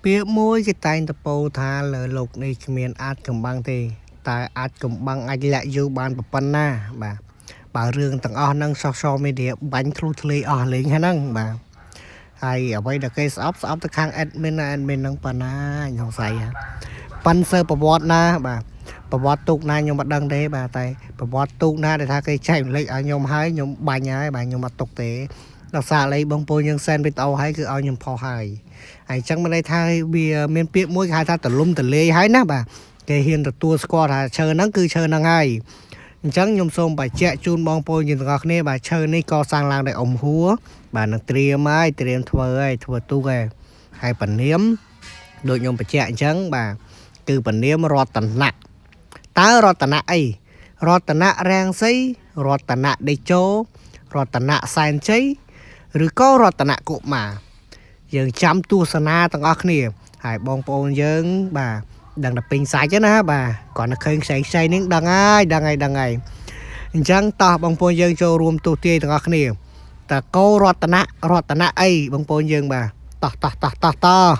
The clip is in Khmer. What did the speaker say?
ពាក្យមួយគេតែងតពោថាលើលោកនេះគ្មានអាចកំបាំងទេតើអាចកំបាំងអាចលាក់យូរបានប៉ុណ្ណាបាទបើរឿងទាំងអស់ហ្នឹង social media បាញ់ធ្លុះធ្លាយអស់លេងហ្នឹងបាទហើយអ្វីដែលគេស្អប់ស្អប់ទៅខាង admin ណា admin ហ្នឹងប៉ុណ្ណាខ្ញុំសង្ស័យហ่ะប៉ិនសើប្រវត្តិណាបាទប្រវត្តិទូកណាខ្ញុំមិនដឹងទេបាទតែប្រវត្តិទូកណាដែលថាគេចែកម្លេចឲ្យខ្ញុំហើយខ្ញុំបាញ់ហើយបាទខ្ញុំអត់ទុកទេដល់សារលេបងប្អូនយើងសែនវីដេអូហើយគឺឲ្យខ្ញុំផុសហើយ ហើយអញ្ចឹងមានន័យថាវាមានពាក្យមួយគេហៅថាទលំទលាយហើយណាបាទគេហ៊ានទទួលស្គាល់ថាឈើហ្នឹងគឺឈើហ្នឹងហើយអញ្ចឹងខ្ញុំសូមបញ្ជាក់ជូនបងប្អូនយើងទាំងអស់គ្នាបាទឈើនេះកសាងឡើងដោយអ៊ំហួរបាទនឹងត្រៀមហើយត្រៀមធ្វើហើយធ្វើទូកហើយហើយពនាមដូចខ្ញុំបញ្ជាក់អញ្ចឹងបាទគឺពនាមរតនៈតើរតនៈអីរតនៈរាំងសីរតនៈដេជោរតនៈសែនជ័យឬក៏រតនៈកុមារ យើងចាំទស្សនាទាំងអស់គ្នាហើយបងប្អូនយើងបាទដឹងតែពេញសាច់ទេណាបាទគ្រាន់តែឃើញខ្ចីខ្ចីនេះដឹងហើយដឹងហើយដឹងហើយអញ្ចឹងតោះបងប្អូនយើងចូលរួមទស្សទាយទាំងអស់គ្នាតើកោរតនៈរតនៈអីបងប្អូនយើងបាទតោះតោះតោះតោះតោះ។